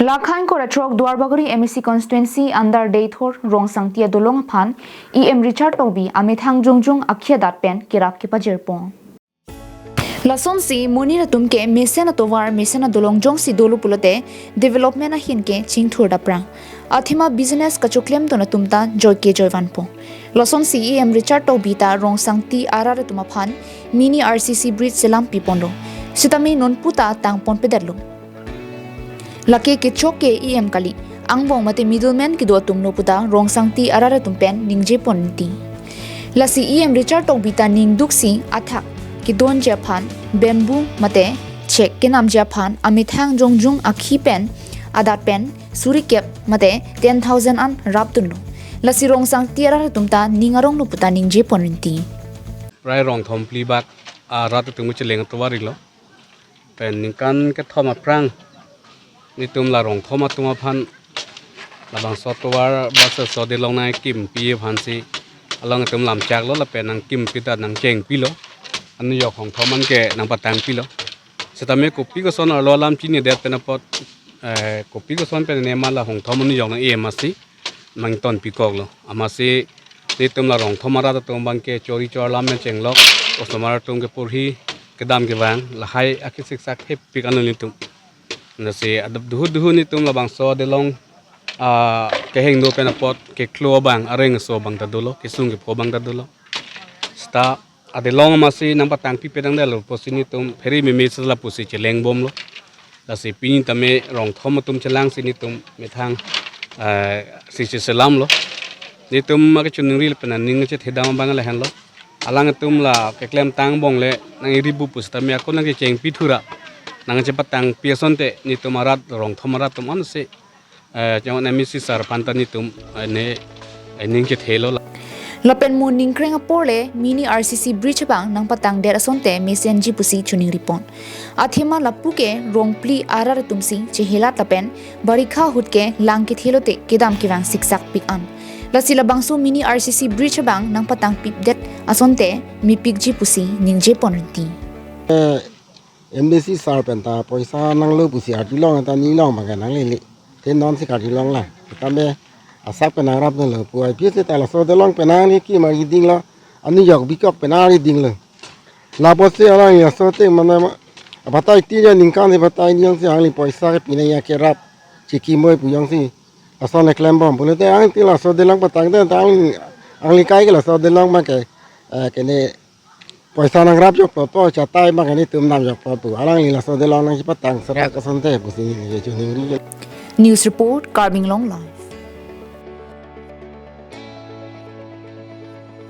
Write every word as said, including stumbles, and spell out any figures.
Lakhain Koratrok Duarbagori M A C constituency under Deithor Rongsangti adolong aphan E M Richard Tokbi amethang jongjong akhi adat pen kerap kepajirpon. Lasonsi monit atum ke mesen atovar mesen adolong jongsi dolo pulote development ahin ke chingthur daprang. Athema business kachoklemdun atum ta joike joivanpo. Lasonsi E M Richard Tokbi ta Rongsangti arat atum aphan mini R C C bridge selam piponlo. Sitame nonpu ta tangponpedetlo. Lake kechok ke E M kali, angbong mate middleman kedo atumlo puta Rongsangti arat atum pen ningjeponti. Lasi E M Richard Tokbi ta ningduksi athak kedonji aphan bamboo mate chek kenamji aphan amethang jongjong akhi pen adat pen suri kep mate ten thousand an rapdunlo. Lasi Rongsangti arat atum ta ning aronglo puta ningjeponti. Prai rong thom phli bak arat atum cheleng atovar-iklo. Pen ningkan kethom aphrang nitum la rong thom atum aphan labangso atovar bangso adelong nangkimpi aphansi along atum lamchaklo lapen nangkimpi ta nangchengpilo. Anujok hong thom an ke nangpatangpilo. Sitame kopi koson arlo alam chinidet pen apot, eh, kopi koson pen ne ma la hong thom anujok nang-e amatsi nangtonpikoklo. Amatsi nitum la rong thom arat atum abang ke chori chor lam pen chenglok, osomar atum ke porhi kedam kevang, lahai akhe siksak thepik anu nitum. Lasi adap duhu duhu nitum labangso adelong, ah, kehingno pen apot keklo abang, areng aso abang ta dolo, kesung kepho abang ta dolo. Seta adelong amatsi nangpatangpipedang detlo pusi nitum phere meme sela pusi chelengbomlo. Lasi pini tame rong thom atum chelangsi nitum methang, eh, sisi selamlo. Nitum ma kechoningri lapen aning chethedam abang lahenlo. Alang atum la keklemtang angbong le nang-iribu pusitame ako nangkechengpi thura nangchepatangpi asonte nitum arat rong thom arat atum ansi, eh, chong M A C sir aphan ta nitum, eh, ne, eh, ning chethelo la. Lapen mo ningkreng apor le mini R C C bridge abang nangpatangdet asonte mesenji pusi choningripon. Athema lapu ke rong phli arat atumsi chehelat lapen barikha ahut ke lang kethelote kedam kevang siksak pik an. Lasi labangso mini R C C bridge abang nangpatangpidet asonte mepikji pusi ningjeponti. M A C sir pen ta poisa nanglo pusi arjulong ta nilong abang ke nanglele. Te nonsi karjulong la. Tame asak pen nangrapdunlo pu ai pisi ta laso adelong pen nangli kim ari dinglo. Anujok bikok pen ari dinglo. Lapusi alangli laso te mane ma, batai ti ya ningkan si batai ni jongsi alangli poisa kepi nangji akerap chikimoi pu jongsi lason keklembom pulote alangli laso adelong patangdet ta alangli, alangli kai ke laso adelong abang ke, eh, kene poisa nangrapjokpo, chatai abang ke nitum namjokpo pu. Alangli laso adelong nangchepatang serak asonte pusi choningri. News report, Karbi Anglong Live.